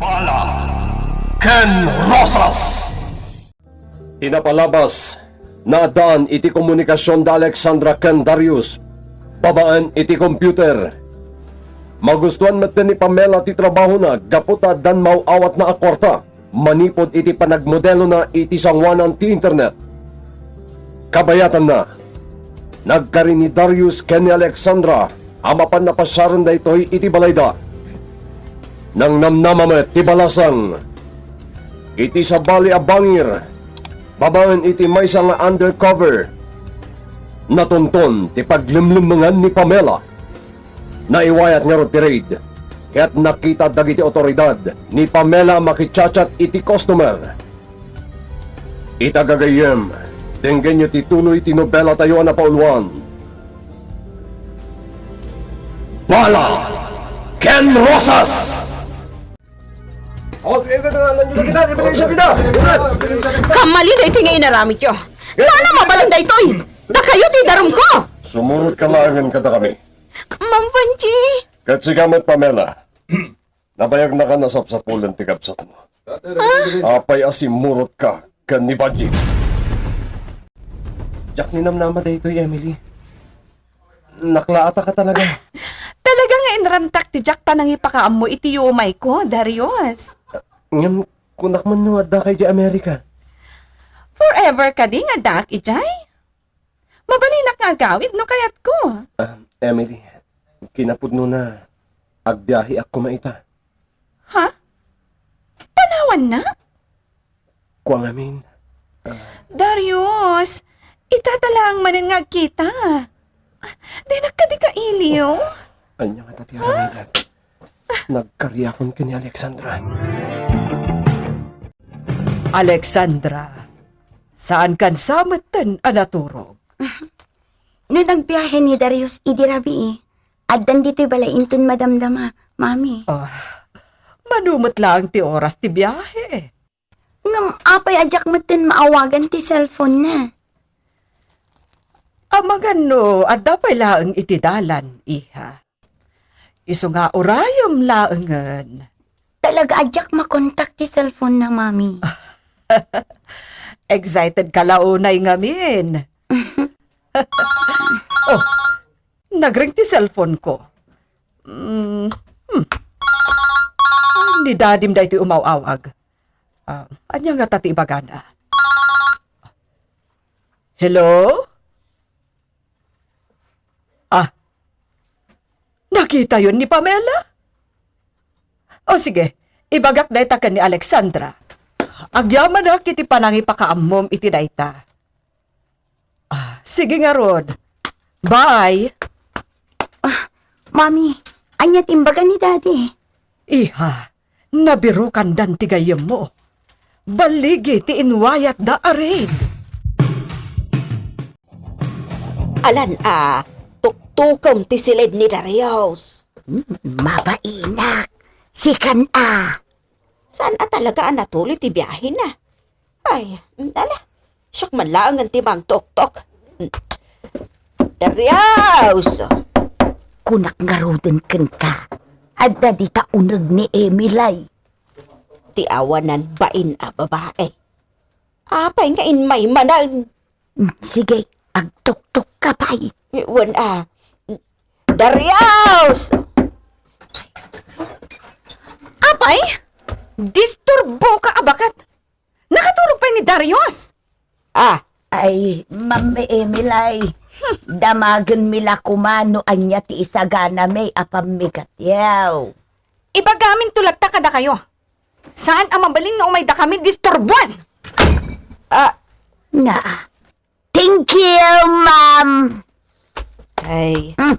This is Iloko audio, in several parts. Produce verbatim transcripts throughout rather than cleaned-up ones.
Bala ken Rosas. Ti napalabas, naaddaan iti komunikasion da Alexandra ken Darius babaen iti computer. Magustuan metten ni Pamela ti trabahona gapu ta addan maaw-awatna a kuarta manipud iti panagmodelona iti sangoanan ti internet. Kabayatanna, nagkari ni Darius ken ni Alexandra a mapan a pasiaren daytoy iti balayda. Nangnamnama met ti balasang. Iti sabali a bangir, babaen iti maysa nga undercover, natunton ti paglemlemmengan ni Pamela. Naiwayat ngarud ti raid, ket nakita dagiti awtoridad ni Pamela a makichat-chat iti customer. Ita gagayyem, denggenyo ti tuloy ti nobelatayo a napauluan, Bala ken Rosas! Kamali daytoy nga inaramidyo. Saan a mabalin daytoy? Dakayo ti idarumko. Sumurot ka laengen kadakami. Ma'am Vangie. Ket sika met, Pamela. Nabayagnaka a sapsapulen ti kabsatmo. Apay a simmurotka ken ni Vangie? Diak ninamnama daytoy, Emily. Naklaataka talaga. Talaga nga inramtak ti diak panangipakaammo iti yumayko, Darius. Ngem kunak man no addaka idiay Amerika. Forever kadi nga addaak idiay? Mabalinak nga agawid no kayatko. Ah, Emily, kinapudnona, agbiaheak koma ita. Ha? Panawannak? Kua ngamin, ah. Darius, ita ta laeng manen nga agkita. Ah, dinak kadi kailiw? Ania ngata ti aramidek? Nagkariakon ken ni Alexandra. Alexandra, saankan sa metten a naturog? No nagbiahe ni Darius idi rabii, addan ditoy balay inton madamdama, Mami. Ah, mano met laeng ti oras ti biahe? Ngem apay a diak metten maawagan ti cellphone-na? Amangan no adda pay laeng iti dalan, iha. Isu nga urayem laengen. Talaga a diak makontak ti cellphone-na, Mami. Excited ka la unay ngamin. Oh, nagring ti cellphone-ko. Mm, hmm. Ni Dadim daytoy umaw-awag. Ah, ania ngata ti ibagana? Hello? Ah, nakitayon ni Pamela? O sige, ibagak dayta ken ni Alexandra. Agyamanak iti panangipakaammom iti dayta. Ah, sige ngarud. Bye. Ah, Mami, ania ti imbaga ni Daddy? Iha, nabirukandan ti gayyemmo. Balligi ti inwayatda a raid. Alan a tuktukem ti siled ni Darius. Hmm, mabainak. Sikan a. Saan a talaga a natuloy ti biahena? Ay, mm, ala, siak man laengen ti mangtoktok. Mm. Darius! Kunak ngaruden kenka, adda dita uneg ni Emily. Ti awanan bain a babae. Apay nga inmaymanan? Mm, sige, agtoktok ka pay. Wen a. Darius! Apay? Disturbo ka a baket. Nakaturog pay ni Darius? Ah. Ay, Ma'am Emily, damagenmi la koma no ania ti isaganami a pammigatiaw. Ibagaminto latta kadakayo. Saan a mabalin nga umaydakami disturbuan? Ah. Nga. Thank you, ma'am. Ay, hmm.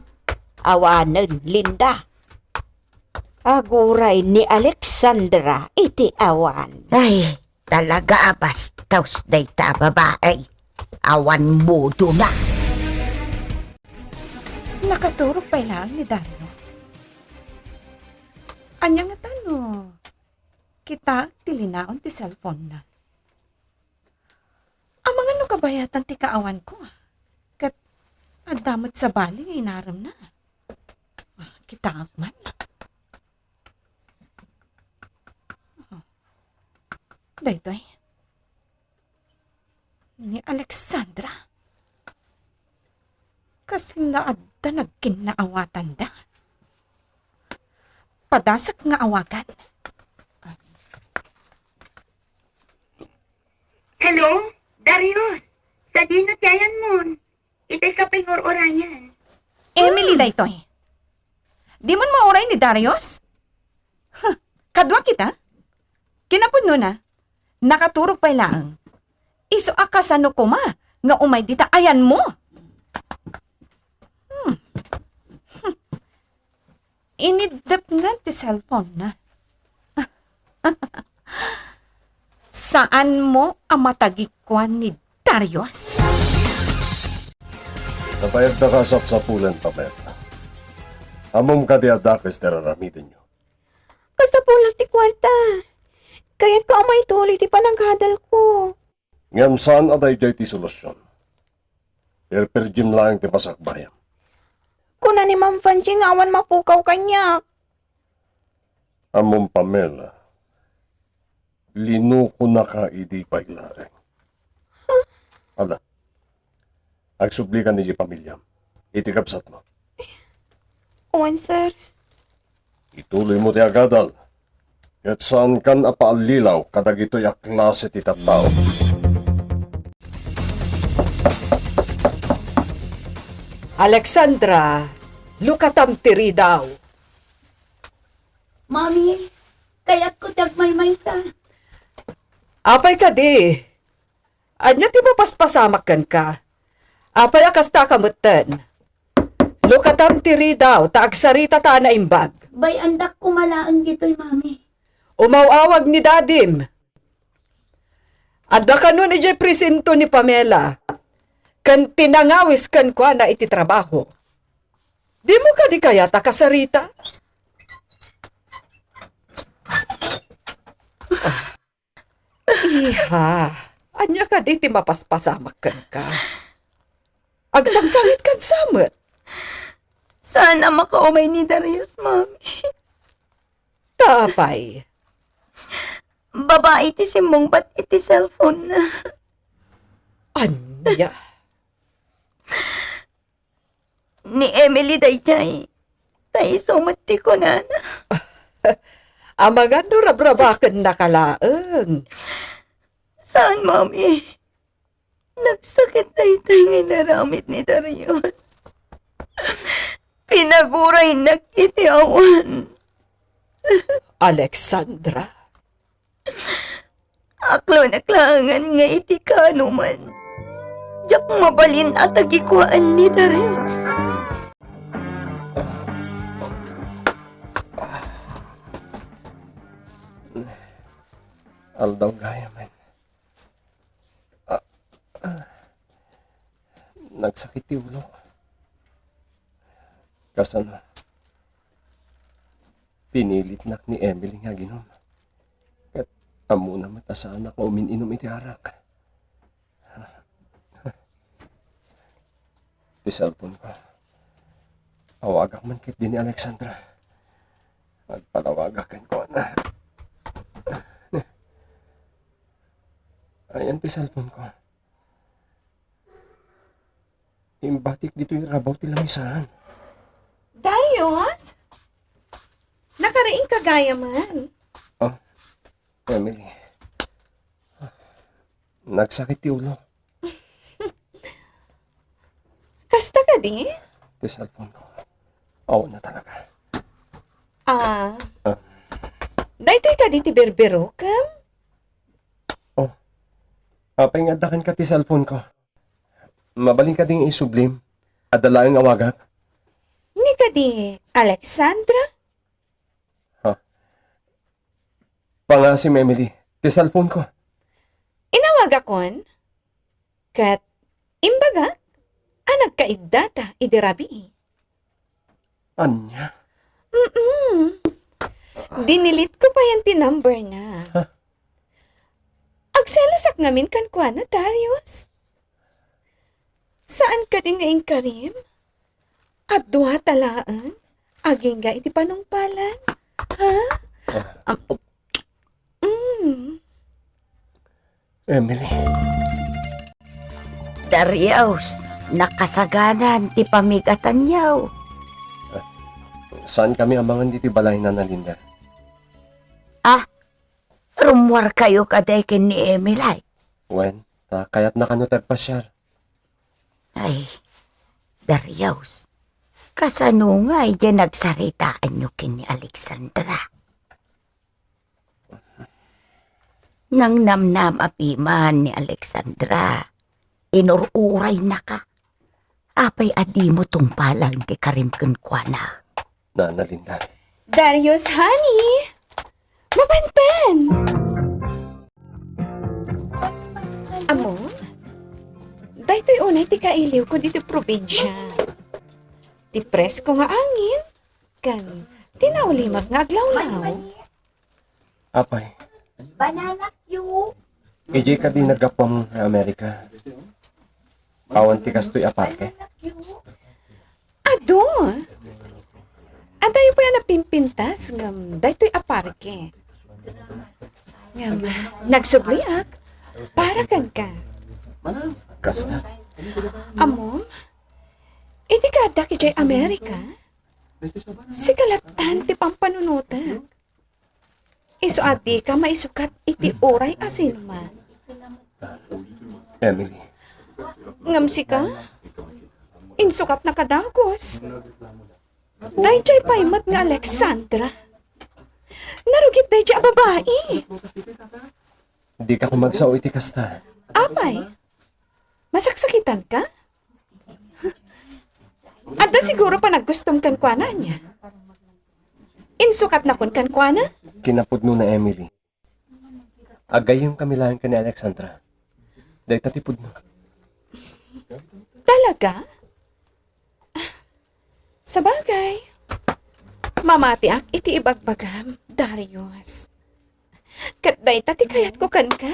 Awanen, Linda. Aguray ni Alexandra iti awan. Ay, talaga a bastos dayta a babae. Awan modona. Nakaturog pay laeng ni Darius. Ania ngata no kitaek ti linaon ti cellphone-na? Amangan no kabayatan ti kaawanko. Ket adda met sabali nga inaremna. Ah, kitaek man. Daytoy. Ni Alexandra. Kasla adda nagkinnaawatanda. Padasek nga awagan. Hello? Darius? Sadino ti ayanmon? Itay ka pay ngur-urayan. Emily daytoy. Dimon mauray ni Darius? Huh, kadua kita? Kinapudnona, nakaturog pay laeng. Isu a kasano koma nga umay dita ayanmo? Hmm. Hmm. Iniddepna ti cellphone-na. Saanmo a matagikuan ni Darius? Napayaddaka a sapsapulen, Pamela. Ammom kadi a dakes ti ar-aramidenyo? Kasapulan ti kuarta. Kayatko a maituloy ti panaghadelko. Ngem saan a daydiay ti solusion. Perpergim laeng ti masakbayam. Kuna ni Ma'am Fancy nga awan mapukaw kaniak. Ammom, Pamela, linukonaka idi pay laeng. Ala, agsublika idiay pamiliam, iti kabsatmo. Wen, sir. Ituloymo ti agadal, ket saankan a paallilaw kadagitoy a klase ti tattao. Alexandra, lukatam ti ridaw. Mami, kayatko ti agmaymaysa. Apay kadi? Ania ti mapaspasamak kenka? Apay a kasta ka metten? Lukatam ti ridaw ta agsaritata a naimbag. Bay-andak koma laeng ditoy, Mami. Umaw-awag ni Dadim. Adda kanon idiay presinto ni Pamela, ken ti nangawis kenkuana iti trabaho. Dimo kadi kayat a kasarita? Iha, ania kadi ti mapaspasamak kenka? Agsangsangitkan sa met. Saan a makaumay ni Darius, Mami. Ta apay? Babai ti simmungbat iti cellphone-na. Ania? Ni Emily daydiay. Ta isu met ti kunana. Amangan no rabrabakennaka laeng. Saan, Mami? Nagsakit daytoy nga inaramid ni Darius. Pinaguraynak iti awan. Alexandra. Aklonak laengen nga iti kaanoman, diak mabalin a tagikuaan ni Darius. Aldaw gayamen. Ah, ah. Nagsakit ti ulok. Kasano? Pinilitnak ni Emily nga aginom. Ket ammona met a saanak nga umin-inum iti arak. Ti cellphone-ko. Awagak man ketdi ni Alexandra. Agpalawagak kenkuana. Ayan ti cellphone-ko. Imbatik ditoy rabaw ti lamisaan. Darius? Nakariingka gayamen? Oh, Emily. Nagsakit ti ulo. Kasta kadi? Ti cellphone-ko. Awan na talaga. Ah. Ah. Daytoy kadi ti birbirokem? Oh. Apay nga adda kenka ti cellphone-ko? Mabalin kadi nga isublim? Adda laeng awagak? Ni kadi Alexandra? Ha? Pangasim, Emily. Ti cellphone-ko. Inawagakon? Ket imbagak a nagkaiddata idi rabii. Ania? Mm-mm. Dinelete-ko payen ti number-na. Ha? Agselosak ngamin kenkuana, Darius. Saan kadi nga inkarim? Adua ta laeng agingga iti panungpalan. Ha? Ah. Am-, mm. Emily. Darius, nakasaganan ti pamigatanyo. Saan kami amangan diti balay, Nana Linda? Ah, rummuarkayo kadi ken ni Emily? Wen, ta kayatna kano ti agpasiar. Ay, Darius, kasano nga idi nagsaritaanyo ken ni Alexandra? Nangnamnama piman ni Alexandra. Inur-uraynaka. Apay a dimo tungpalan ti karim kenkuana? Nana Linda. Darius, honey! Mapanten! Ammom, daytoy unay ti kailiwko ditoy probinsia. Ti presko nga angin, ken ti naulimek nga aglawlaw. Apay. Banana cue. Idiay kadi naggapuam nga Amerika? Awan ti kastoy a parke? Adu. Adayo pay a napimpintas ngem daytoy a parke. Ngem nagsubliak para kenka. Kasta? Ammom, idi kaaddak idiay Amerika, sika lattan ti pampanunotek. Isu a dika maisukat iti uray a sinuman. Emily. Ngem sika? Insukatnaka dagus. Daydiay pay met nga Alexandra. Narugit daydiay a babai. Dika koma agsao iti kasta. Apay? Masaksakitanka? Adda siguro panagkustom kenkuana, ania? Insukatnakon kenkuana? Kinapudnona, Emily. Agayyemkami laeng ken ni Alexandra. Dayta ti pudno. Talaga? Sabagay, mamatiak iti ibagbagam, Darius. Ket dayta ti kayatko kenka.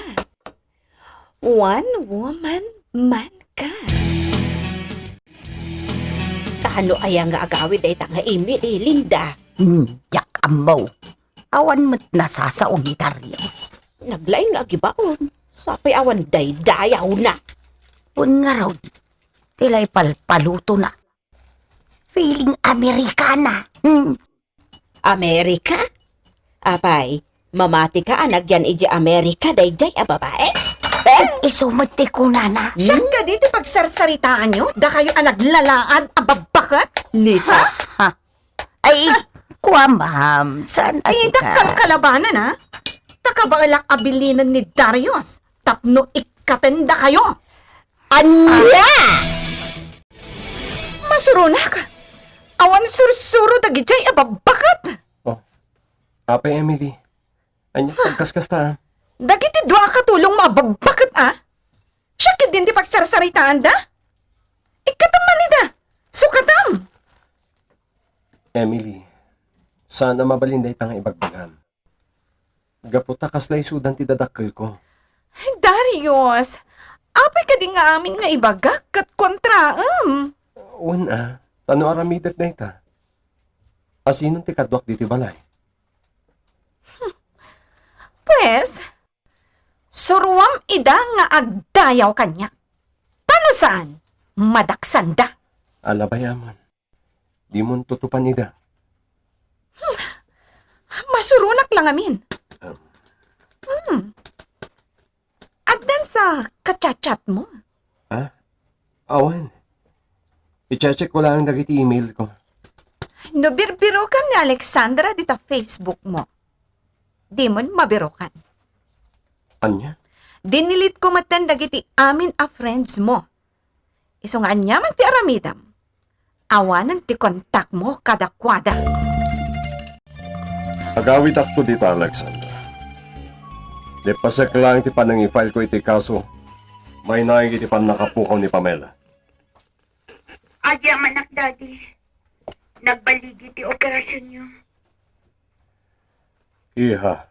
One woman man ka. Kaano aya nga agawid dayta nga Emily, Linda? Hmm, diak ammo. Awan met nasasao ni Darius. Naglaing nga agibaon. Sapay awan daydayawna. Wen ngarud, ti la ipalpalutona. Feeling Amerikana. Hmm. Amerika? Apay, mamatika a nagyan idiay Amerika daydiay a babae? Isu met ti kunana. Siak kadi ti pagsarsaritaanyo, dakayo a naglalaad a babbaket? Nita? Ha? Ha? Ay, kua, ma'am, saan a sika? Ita kalkalabanan, ha? Ta kabaelak a bilinen ni Darius tapno ikkaten dakayo. Ania? Masuronak! Awan sursuro dagidiay a babbaket! Oh, apay, Emily? Ania pagkaskasta, a? Dagiti dua a katulongmo a babbaket, a? Siak ketdin ti pagsarsaritaanda? Ikkatem man ida! Sukatem! Emily, saan a mabalin dayta nga ibagbagam. Gapu ta kasla isudan ti dadakkelko. Darius, apay kadi nga amin nga ibagak ket kontraem? Wen a, ta no aramidek dayta, asinon ti kaduak ditoy balay? Hmm. Pues, suruam ida nga agdayaw kaniak. Ta no saan, madaksanda. Alabay, aman. Dimon tutupan ida. Hmm. Masuronak la ngamin. Um. Hmm. Addan sa kachatchatmo? Ha? Awan. I-check ko lang dagiti email ko. No birbirokam ni Alexandra dita Facebook mo, dimon mabirokan. Ania? Dinelete ko metten dagiti amin a friends mo. Isu nga aniaman ti aramidem, awanen ti kontakmo kadakuada. Agawidakto dita, Alexandra. Depasek laeng ti panangifile ko iti kaso, mainaig iti pannakapukaw ni Pamela. Adi a manak, Daddy. Nagbaligi ti operasionyo. Iha,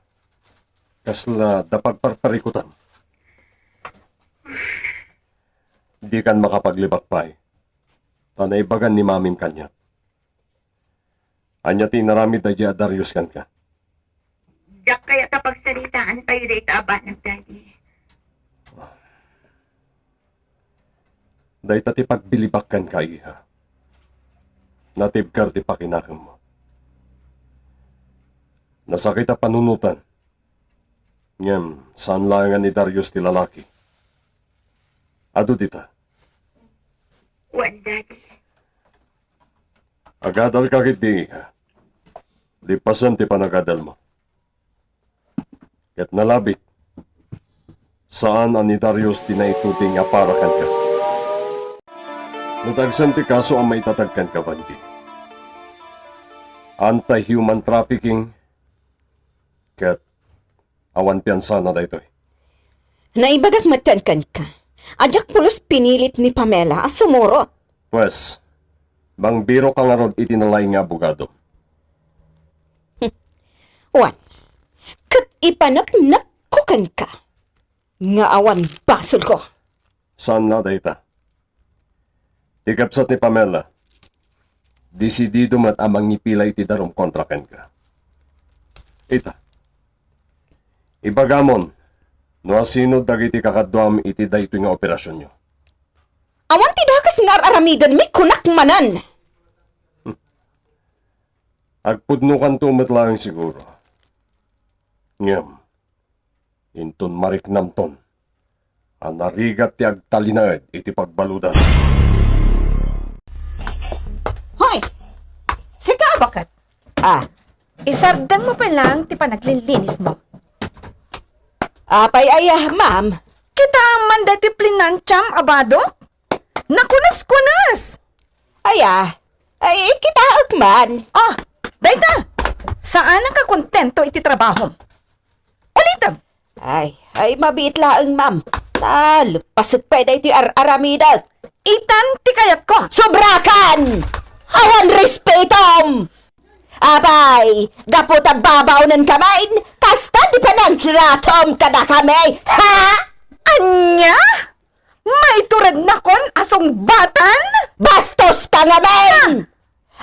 kasla da pagparparikutan. Dikan makapaglibak pay, ta naibagan ni Mamim kaniak. Ania ti inaramid daydiay a Darius kenka? Diak kayat a pagsaritaantayo dayta a banag, Daddy. Dayta ti pagbilibak kenka, iha. Natibker ti pakinakemmo. Nasakit a panunotan. Ngem, saan laeng a ni Darius ti lalaki. Adu dita. Wen, Daddy. Agadalka ketdi, iha. Lippasen ti panagadalmo. Ket nalabit, saan a ni Darius ti naituding a para kenka. Nadagsen ti kaso a maitatag kenka, Vangie. Anti-human trafficking ket awan piansana daytoy. Naibagak met kenka a diak pulos pinilit ni Pamela a sumurot. Pues, mangbirok ka ngarud iti nalaing nga abogado. Wen, ket ipaneknekko kenka nga awan basolko. Saan la dayta? Ti kabsat ni Pamela, desidido met a mangipila iti darum kontra kenka. Ita, ibagamon no asino dagiti kakaduam iti daytoy nga operasionyo. Awan ti dakes nga ar-aramidenmi, kunak manen. Agpudnokanto met laeng siguro. Ngem, inton mariknamton a narigat ti agtalinaed iti pagbaludan. Hoy! Sika, baket! Ah, isardengmo pay laeng ti panaglinlinismo. Apay aya, ma'am? Kitaem man daytoy plinantiam a badok? Nakunas-kunas! Aya, ay, kitaek man. Oh, dayta! Saanak a kontento iti trabahom. Ulitem! Ay, ay, mabiit laeng, ma'am. Ta, leppasek pay daytoy ar-aramidek. Itan ti kayatko. Sobrakan! Awan respetom! Apay, gapu ta babaonen ka main, kasta ti panangtratom kadakami, ha? Ania? Maiturednakon a sungbatan? Bastos ka ngamin!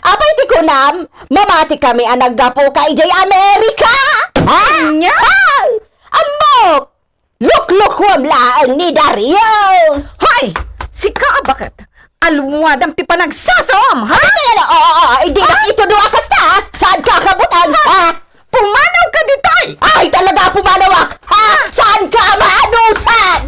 Apay ti kunam, mamati kami a naggapu ka idiay Amerika? Ha? Ania? Ha? Ammok! Luklukuam laeng ni Darius! Hoy! Sika a baket! Alwadam ti panagsasawam, ha? Ay, ay, ay, oo, oo, ay, di na ito dua kasta, ha? Saan ka kabutan, ha? Pumanaw ka ditoy! Ay, talaga, pumanawak, ha? Saan ka maanusan?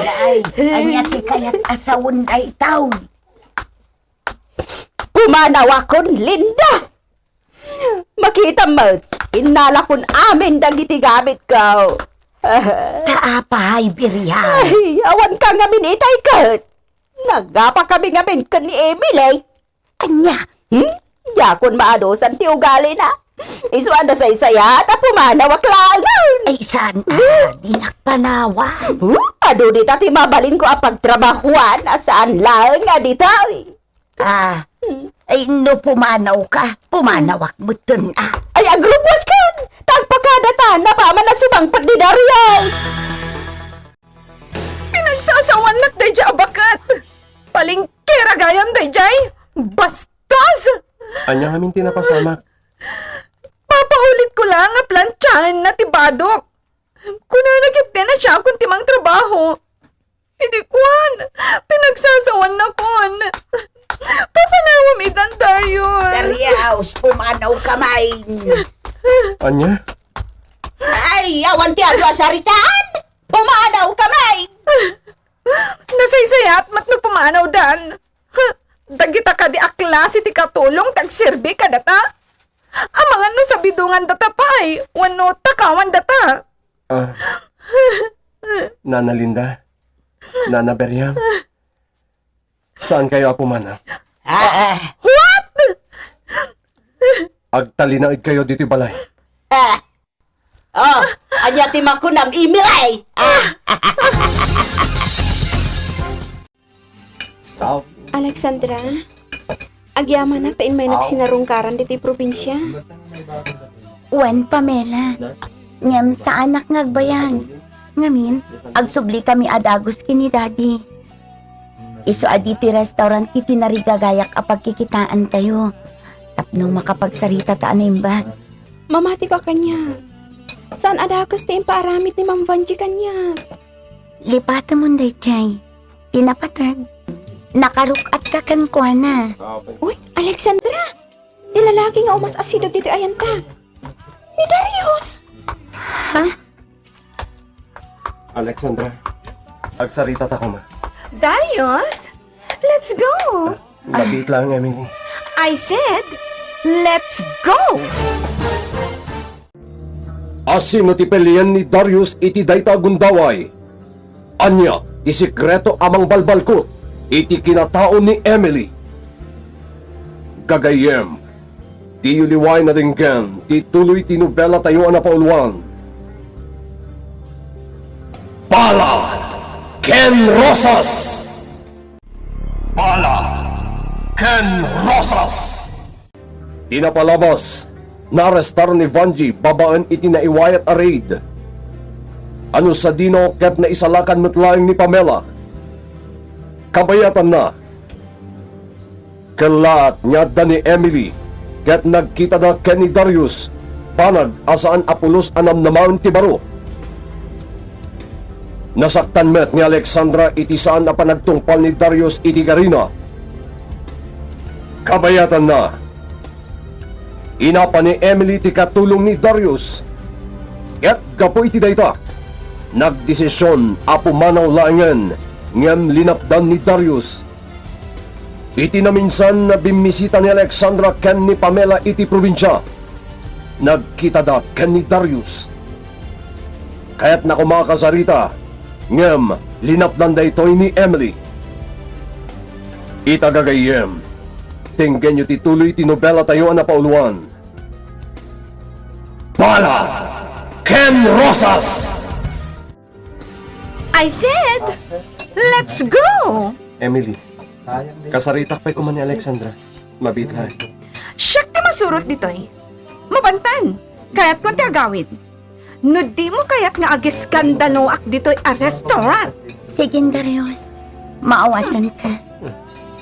Ay, ania ti kayat a sawen daytoy? Pumanawakon, Linda! Makitam met, innalakon amin dagiti gamitko. Ta apay, Miriam? Ay, awan ka ngamin itay ket. Nagapa kami ngamin ken ni Emily. Ania? Hmm? Diakon maanusan ti ugalina. Isu a nasaysayat a pumanawak laengen. Ay, saan a, dinak panawan. Huh? Adu dita ti mabalinko a pagtrabahuan a saan laeng a ditoy. Ah, ay, no pumanaw ka, pumanawak metten a. Ay, agrupot kan! Tagpakadatan, napaman a sumangpet ni Darius! Pinagsasawannak daydiay a baket! Palingkera gayam daydiay! Bastos! Ania ngamin ti napasamak? Papaulitko laeng a plantiaenna ti badok. Kunana ketdi a siakon ti mangtrabaho. Idi kuan, pinagsasawannakon. Papanawam itan, Darius. Darius, pumanaw ka main. Ania? Ay, awan ti adu a saritaan. Pumanaw ka main. Nasaysayat met no pumanawdan. Dagita kadi a klase ti katulong ti agserbi kadata? Amangan no sabidongandata pay wenno takawandata. Ah. Nana Linda? Nana Miriam? Saan kayo a pumanaw? Ah. What? Agtalinaed kayo ditoy balay. Ah. Oh, ania ti makunam, Emily? Ah! Alexandra, agyamanak ta immay nagsinarungkaran ditoy probinsia. Wen, Pamela. Ngem saanak nga agbayag. Ngamin, agsubli kami a dagus ken ni Daddy. Isu a ditoy restaurant ti tinarigagayak a pagkikitaantayo. Tapno makapagsarita ta a naimbag. Mamati ka kaniak. Saan a dakes ti impaaramid ni Ma'am Vangie kaniak? Lipatemon daydiay. Ti napateg, nakaruk-atka kenkuana. Uy, Alexandra! Ti lalaki nga umas-asideg ditoy ayanta. Ni Darius! Ha? Alexandra, agsaritata koma. Darius, let's go! Mabiit laeng, Emily. I said, let's go! Asino ti pelien ni Darius iti dayta a gundaway? Ania ti sekreto a mangbalbalkut iti kinatao ni Emily? Gagayyem, diyo liwaen a denggen ti tuloy ti nobelatayo a napauluan, Bala ken Rosas! Bala ken Rosas! Ti napalabas, naarestar ni Vangie babaen iti naiwayat a raid. Ano sadino ket naisalakan met laeng ni Pamela. Kabayatanna, kellaat nga adda ni Emily ket nagkitada ken ni Darius, banag a saan a pulos a namnamaen ti baro. Nasaktan met ni Alexandra iti saan a panagtungpal ni Darius iti garina. Kabayatanna, inapa ni Emily ti katulong ni Darius. Ket gapu iti dayta, nagdesision a pumanaw laengen ngem linapdan ni Darius. Iti naminsan, bimmisita ni Alexandra ken ni Pamela iti probinsia. Nagkitada ken ni Darius. Kayatna koma a kasarita, ngem linapdan daytoy ni Emily. Ita gagayyem, denggenyo ti tuloy ti nobelatayo a napauluan, Bala ken Rosas! I said, let's go! Emily, kasaritak pay koma ni Alexandra. Mabiit laeng. Siak ti masurot ditoy. Mapantan, kayatko ti agawid. No dimo kayat nga agiskandaloak ditoy a restaurant. Sige, Darius. Maawatanka.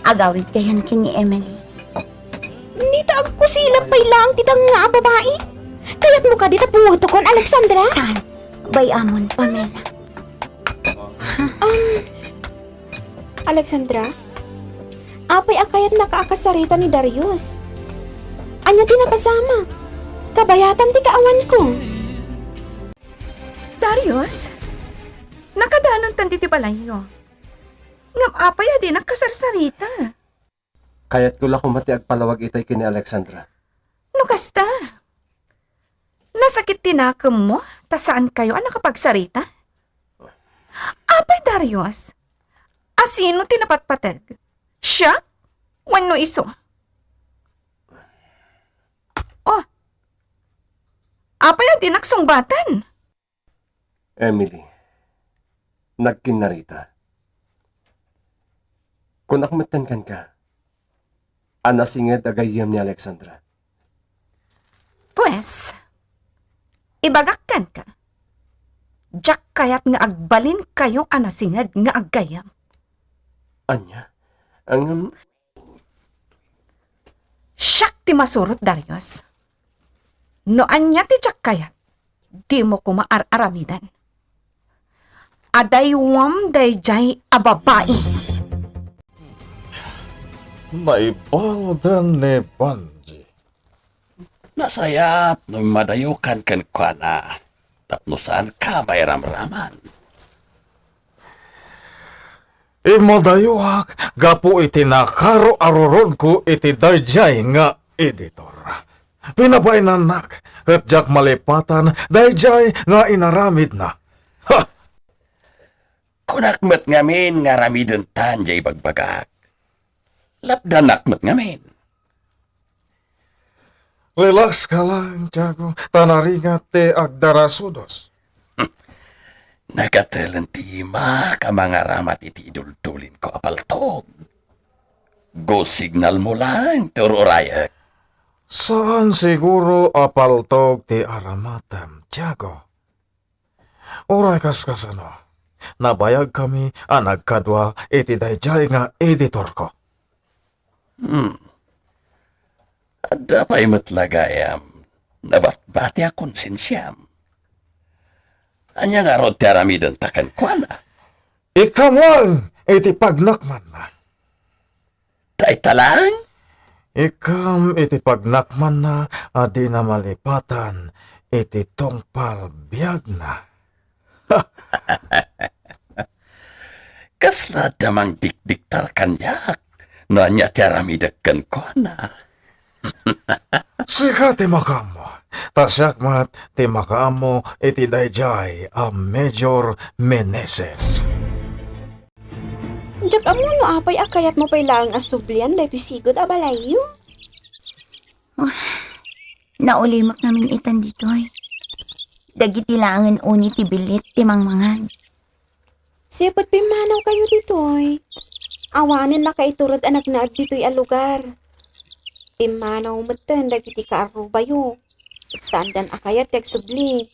Agawidkayon ken ni Emily. Nita, agkusilap pay laeng ti danga a babai. Kayatmo kadi ta puwetokon, Alexandra? Saan? Bay-amon, Pamela. Um, Alexandra, apay a kayatnaka a kasarita ni Darius? Ania ti napasamak? Kabayatan ti kaawanko. Darius, nakadanontan ditoy balayyo. Ngem apay a dinak kasarsarita? Kayatko la koma ti agpalawag itay ken ni Alexandra. No kasta, nasakit ti nakemmo ta saankayo a nakapagsarita? Apay, Darius, asino ti napatpateg? Siak wenno isu? Oh, apay a dinak sungbatan? Emily, nagkinnarita. Kunak metten kenka a nasinged a gayyem ni Alexandra. Pues, ibagak kenka, diak kayat nga agbalinkayo a nasinged nga aggayyem. Ania? Ngem, siak ti masurot, Darius. No ania ti diak kayat, dimo koma ar-aramiden. Adaywam daydiay a babai. Naibalden ni Vangie. Nasayaat no immadayukan kenkuana tapno saanka mairamraman. Immadayoak gapu iti nakaro a rurodko iti daydiay nga editor. Pinabainannak ket diak malipatan daydiay nga inaramidna. Ha! Kunak met ngamin nga aramidentan diay ibagbagak. Lapdanak met ngamin. Relax ka lang, Tiago, ta naringat ti agdarasudos. Nagatelen ti imak a mangaramat iti iduldulinko a paltog. Go signal mo lang ti ur-urayek. Saan siguro a paltog ti aramatem, Tiago? Uray kaskasano, nabayagkami a nagkadua iti daydiay nga editorko. Hmm. Adda pay met la gayam nabatbati a konsensiam. Ania ngarud ti aramidenta kenkuana? Ikam laeng iti pagnakmanna. Dayta laeng? Ikam iti pagnakmanna a dina malipatan iti tungpal biagna. Kasla adda mangdikdiktar kaniak no ania ti aramidek kenkuana. Sika ti makaammo, ta siak met ti makaammo iti daydiay a Major Meneses. Diak ammo no apay a kayatmo pay laeng a sublian daytoy sigud a balayyo. Ah, naulimek ngamin itan ditoy. Dagiti laengen uni ti bilit ti mangmangan. Sipud pimmanawkayo ditoy, awanen makaitured a nagnaed ditoy a lugar. Pimmanaw metten dagiti kaarrubayo, ket saandan a kayat ti agsubli.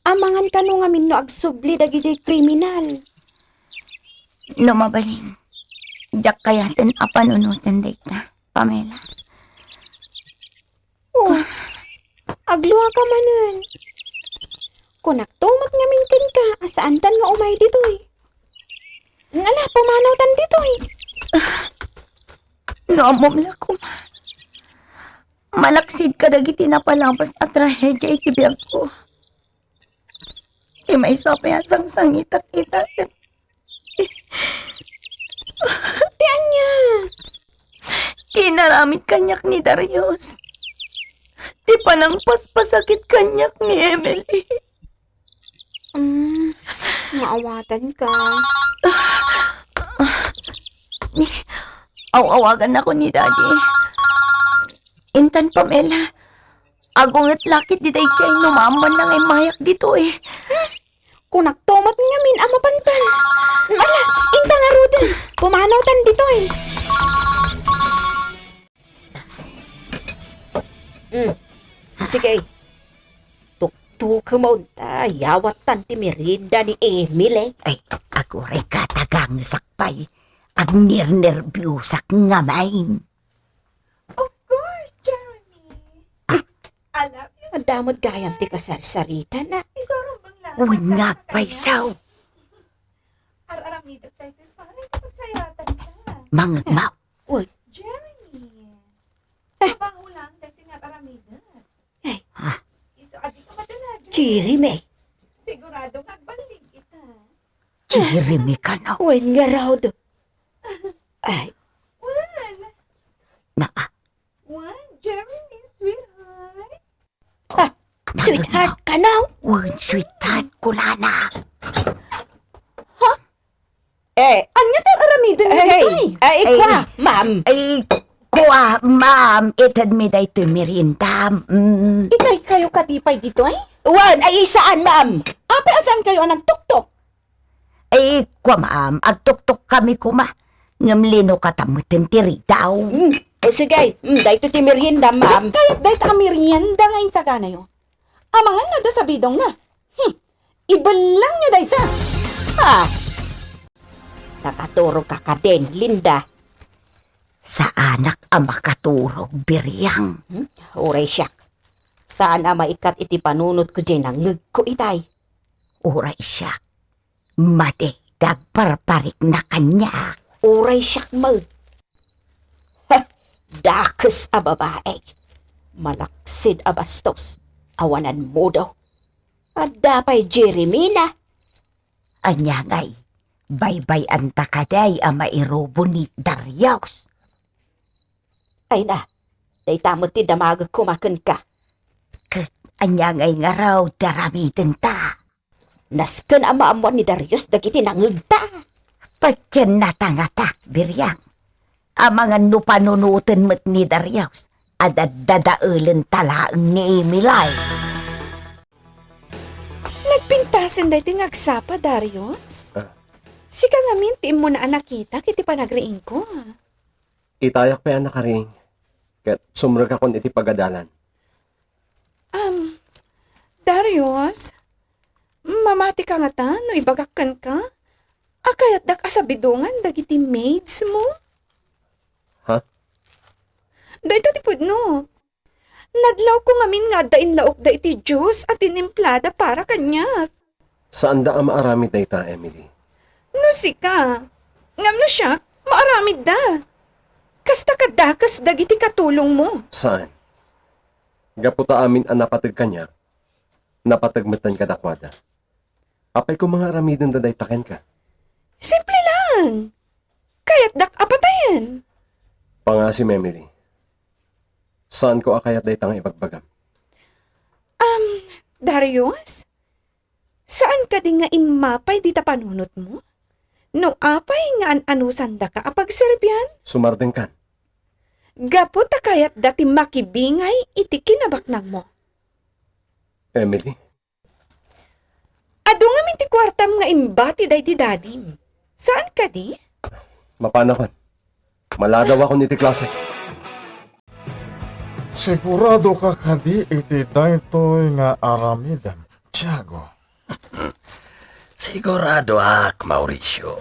Amangan kano ngamin no agsubli dagidiay kriminal. No mabalin, diak kayaten a panunoten dayta, Pamela. Oh, agluaka manen. Kunakto met ngamin kenka a saantan nga umay ditoy. Ngala, pumanawtan ditoy. No ammom la koma, malaksid kadagiti napalabas a trahedia iti biagko. Ti maysa pay a sangsangitak ita ket ti ania? Ti inaramid kaniak ni Darius. Ti panangpaspasakit kaniak ni Emily. Mm, maawatanka. Aw-awagannako ni Daddy. Intan, Pamela, agunget la ketdi daydiay no maammoanna nga immayak ditoy. Kunakto met ngamin a mapantan. Ala, inta ngaruden. Pumanawtan ditoy. Mm. Sige. Tuktukem unta, yawattan ti merienda ni Emily. Ay, agurayka, tagangesak pay. Agnernerbiosak ngamin. Of course, Jeremy. Ah. I love you so much. Adda met gayam ti kasarsaritan, a. Isurumbeng lang. Wen nga agpayso. Ar-aramidek tayo, pare, kapag sayatan ka. Mang-, ma- Uy. Jeremy. Eh. Trabaho lang, dahil nga ar-aramidek. Eh. Ah. Isu, adi ka madala, Jeremy. Jeremy. Sigurado nga agballigi ita. Jeremy kano? Wen ngarud. Ay. Wen. Na, ah. Wen, Jeremy, sweetheart. Ah, sweetheart kano? Wen, sweetheart, kunana. Ha? Eh, ania ti ar-aramidem ditoy? Ay, kua, ma'am. Ay, kua, ma'am, itedmi daytoy merienda. Mm. Itay kayo kadi pay ditoy? Wen, ay, saan, ma'am. Apay a saan kayo a nagtuktok? Ay, kua, ma'am, agtuktok kami koma. Ngem linukatan metten ti ridaw. Mm. O sige, mm, daytoy ti merienda, ma'am. Diak kayat dayta a merienda nga insaganayo. Amangan nga adda sabidongna. Hmm. Ibellangyo dayta. Ha? Nakaturogka kadin, Linda? Saanak a makaturog, Biriang. Hmm? Uray siak. Saan a maikat iti panunotko diay nangngegko itay. Uray siak. Madi ti agparparikna kaniak. Uray siak met. Heh, dakes a babai. Malaksid a bastos. Awanan modo. Adda pay Jeremina. Ania ngay, baybay-anta kadi a mairubo ni Darius? Ay na, dayta met ti damagek koma kenka. Ket ania ngay ngarud ti aramidenta? Nasken a maammuan ni Darius dagiti nangngegta. Patienna ta ngata, Biriang. Amangan no panunoten met ni Darius, adda dadaelen ta laeng ni Emily. Nagpintasen daytoy nga agsapa, Darius? Ah. Sika ngamin ti immuna a nakitak iti panagriingko. Itayak pay a nakariing, ket sumrekakon iti pagadalan. Um, Darius, mamatika ngata no ibagak kenka a kayatdak a sabidongan dagiti maids mo? Ha? Dayta ti pudno. Nadlawko ngamin nga adda inlaokda iti juice a tinimplada para kaniak. Saanda a maaramid dayta, Emily. No sika, ngem no siak, maaramidda. Kasta ka dakes dagiti katulongmo. Saan? Gapu ta amin a napateg kaniak, napateg metten kadakuada. Apay koma nga aramidenda dayta kenka? Simple lang. Kayatdak a patayen. Pangasim, Emily. Saanko a kayat dayta nga ibagbagam. Um, Darius, saan kadi nga immapay dita panunotmo? No apay nga an-anusandaka a pagserbian? Sumardengkan. Gapu ta kayatda ti makibingay iti kinabaknangmo. Emily? Adu ngamin ti kuartam nga imbati daydi dadim. Saan kadi? Mapanakon. Maladawakon iti klase. Sigurado ka kadi iti daytoy nga aramidem, Tiago? Siguradoak, Mauricio.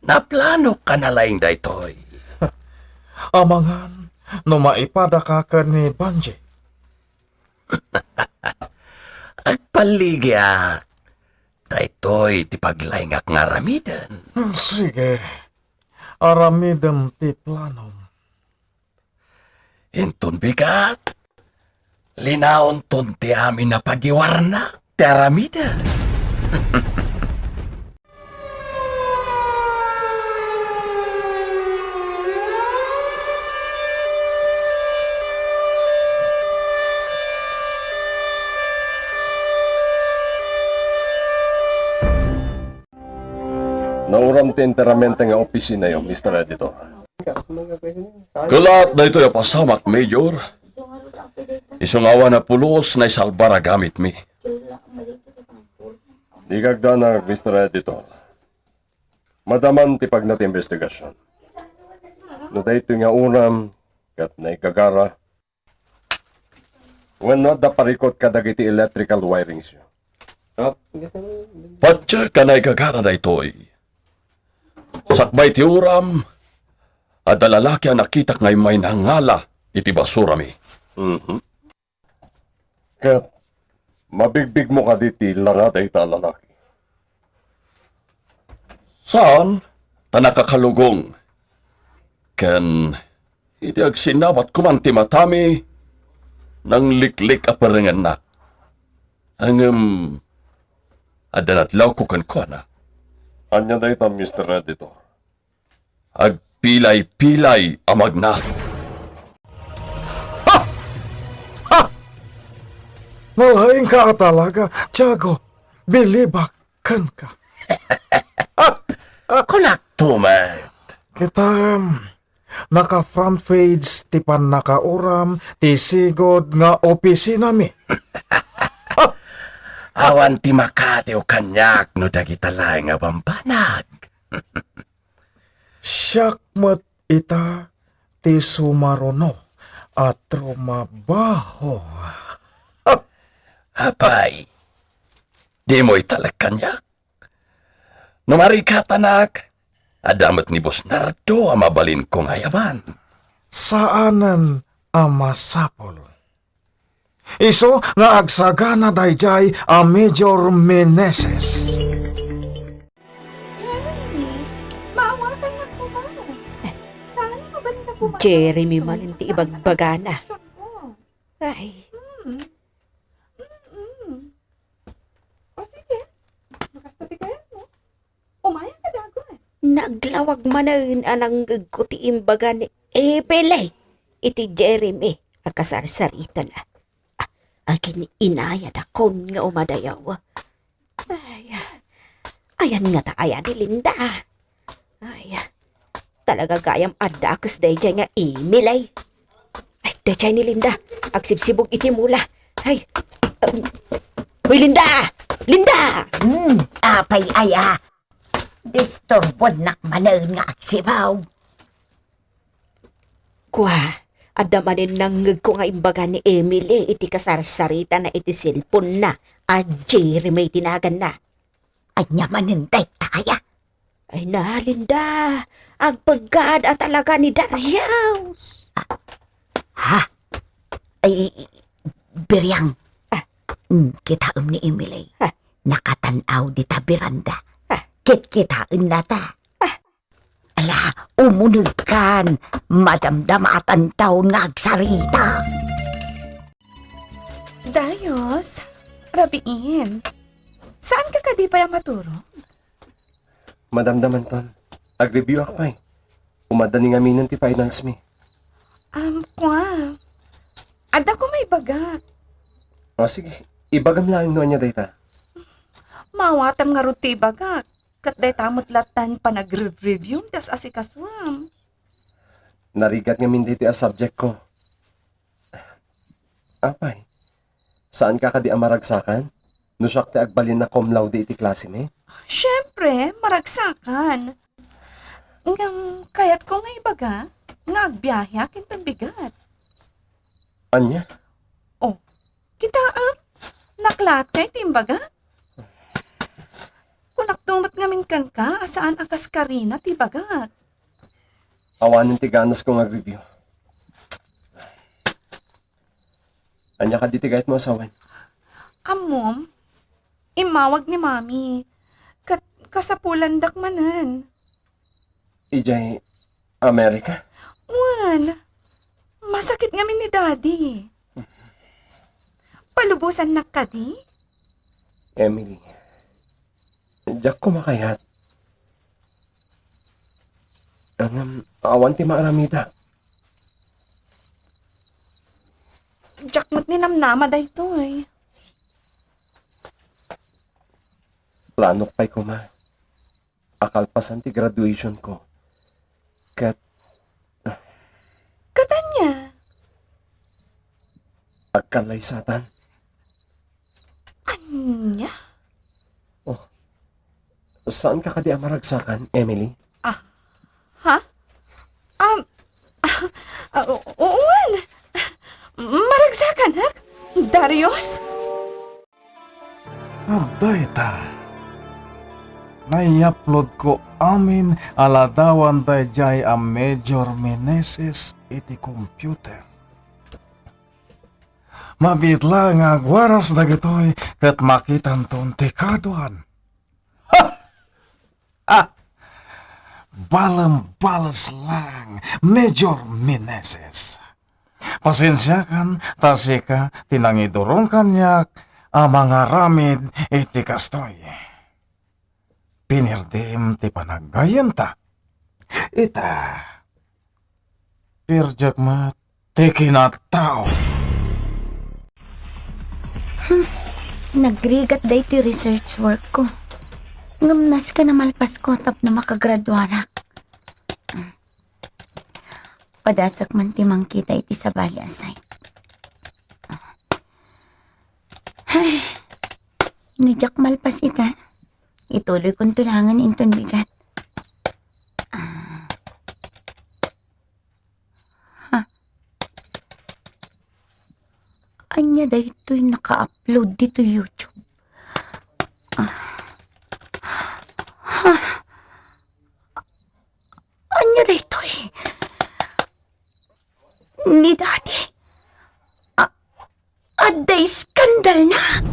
Naplanok a nalaing daytoy. Amangan no maipadaka ken ni Banji. Agpalligiak. Daytoy ti paglaingak nga aramiden. Hmm, sige. Aramidem ti planom. Inton bigat, linaonton ti amin a pagiwarna ti aramiden. Nauram ti enteramente nga opisinayo, Mister Editor. Kalaat daytoy a pasamak, Major. Isu nga awan a pulos naisalbar a gamitmi. Dika agdanag, Mister Editor. Madaman ti pagna ti imbestigasion. No daytoy nga uram ket naigagara, wenno adda parikut kadagiti electrical wirings yo. Patiek a naigagara daytoy. Sakbay ti uram, adda lalaki a nakitak nga immay nangala iti basurami. Mhm. Ket mabigbigmo kadi ti langa dayta a lalaki? Saan, ta nakakalugong. Ken idi agsinnabat koman ti matami, nangliklik a perengennak. Ngem adda nadlawko kenkuana. Ania dayta, Mister Editor? Agpilay-pilay a magna. Ha! Ha! Nalaingka a talaga, Tiago. Bilibak kenka. Kunakto met. Kita, naka-front page ti pannakauram ti sigud nga opisinami. Awan ti makatiw kaniak no dagita laeng a bambanag. Siak met ita ti sumaruno a trumabaho. Apay, dimo italek kaniak? No marikatanak, adda met ni Boss Nardo a mabalinko nga ayaban. Saanen a masapul. Isu nga agsagana daydiay a Major Meneses. Jeremy, maawatannak koma. Saan a mabalinda koma? Jeremy manen ti ibagbagana. Ay. Hmm. Mm-mm. O sige, no kasta ti kayatmo. Umayak a dagus. Naglawag manen a nangngegko ti imbaga ni Emily iti Jeremy a kasarsaritana. Ah, agin-inayadakon nga umadayaw. Ay, ayan ngata aya ni Linda. Ay, talaga gayam a dakes daydiay nga Emily. Ay, daydiay ni Linda. Agsibsibug iti mula. Ay, um, hoy, Linda! Linda! Hmm, apay aya? Disturboannak manen nga agsibug. Kua, adda manen nangngegko nga imbaga ni Emily iti kasarsaritana iti cellphone-na a Jeremy ti naganna. Ania manen daytaya? Ay na, Linda, agpeggaad a talaga ni Darius. Ah, ha? Ay, Biriang. Ah. Mm, kitaem ni Emily. Ah. Nakatan-aw dita beranda. Ah. Kitkitaenna ta. Ah. Ala, umunegkan. Madamdamatantaon nga agsarita. Darius, rabiin. Saan ka kadi pay a maturog? Madamdamanton, ag-review ak pay. Umadda ni ngaminen ti finals mi. Um, kua. Adda ko maibagak. O, sige. Ibagam laeng no ania dayta. Maawatam ngarud ti ibagak. Ket dayta met latta ti panagre-review ti as-asikasuam. Narigat ngamin daytoy a subject ko. Apay, saanka kadi a maragsakan? No siak ti agbalin a cum laude iti klase mi? Siempre, maragsakan. Ngem kayatko nga ibaga nga agbiaheak inton bigat. Ania? Oh, kitaem, naklaat kay ti imbagak? Kunakto met ngamin kenka a saan a kas Karina ti ibagak. Awanen ti ganasko nga ag-review. Ania kadi ti gayatmo a sawen? Ammom, immawag ni Mami. Ket kasapulandak manen. Idiay Amerika? Wen, masakit ngamin ni Daddy. Palubosannak kadi? Emily, diak koma kayat. Ngem, awan ti maaramidak. Diak met ninamnama daytoy. Planok pay koma a kalpasan ti graduation ko. Ket Ket ania? Agkallaysatan. Ania? Oh, saanka kadi a maragsakan, Emily? Ah, ha? Um, ah, ah, u-, uwan. Maragsakan, ha? Darius? Dayta, nai-upload ko amin a ladawan daydiay a Major Meneses iti computer. Mabiit la nga agwaras dagitoy ket makitanton ti kaduan. Ah! Balembales lang, Major Meneses. Pasensiakan ta sika ti nangiduron kaniak a mangaramid iti kastoy. Pinirdim ti panaggayyemta. Ita, pirdiak met ti kinatao. Hmm, nagrigat daytoy research work ko. Ngem nasken a malpasko tapno makagraduarak. Padasak man ti mangkita iti sabali a site. Ay, no diak malpas ita, ituloy kon tulangen inton bigat. Ah. Ha? Ania daytoy naka-upload ditoy YouTube? Ah. Ha? Ania daytoy? Ni Daddy? A-, adda iskandalna?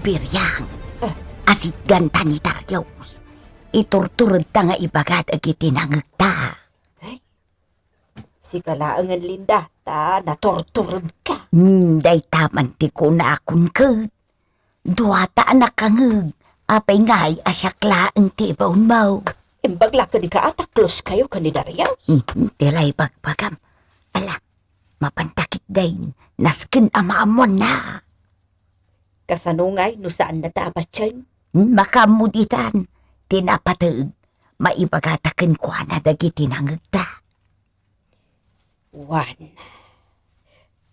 Biriang, asitganta ni Darius. Iturturedta nga ibaga dagiti nangegta. Ay, sika laengen, Linda, ta naturturedka. Hmm, dayta man ti kunakon ket. Duata a nakangeg, apay ngay a siak laeng ti ibaonmo? Imbag la kenka a takloskayo ken ni Darius. Hmm, ti la ibagbagam. Ala, mapanta ketdin, nasken a maammoanna. Kasano ngay no saanna ta a patien? Hmm, makaammo ditan, ti napateg, maibagata kenkuana dagiti nangegta. One,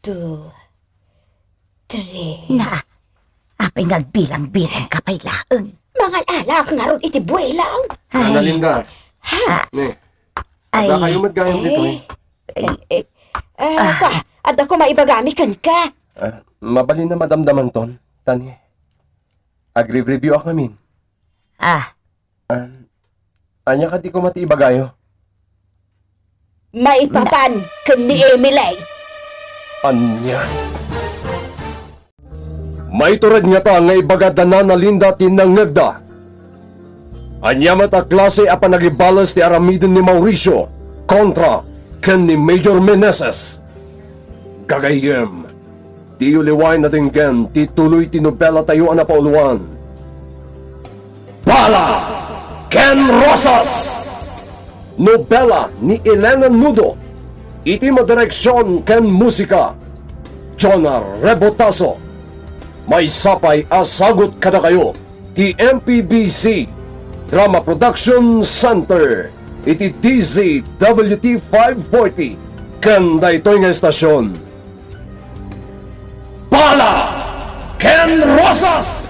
two, three. Na, apay nga agbilang-bilangka pay laeng? Mangal-alaak ngarud iti buelang. Ay. Ana, Linda. Ha? Ne. Ay. Adda kayo met gayam ditoy? Eh, eh, eh, ah, kwa, adda ko maibagami kenka. Ah, mabalin a madamdamanton, tani. Agri-review ak ngamin. Ah, An-, ania kadi koma ti ibagayo? Maipapan ken ni Emily. Ania? Maitured ngata nga ibaga da Nana Linda ti nangngegda. Ania met a klase a panagibales ti aramiden ni Mauricio kontra ken ni Major Meneses? Gagayyem, diyo liwaen a denggen ti tuloy ti nobelatayo a napauluan, Bala ken Rosas! Nobela ni Elena Nudo, iti madireksion ken musika, Jonah Rebotazo. Maysa pay a sagut kadakayo ti M P B C Drama Production Center iti D Z W T five forty ken daytoy nga estasion. Bala ken Rosas!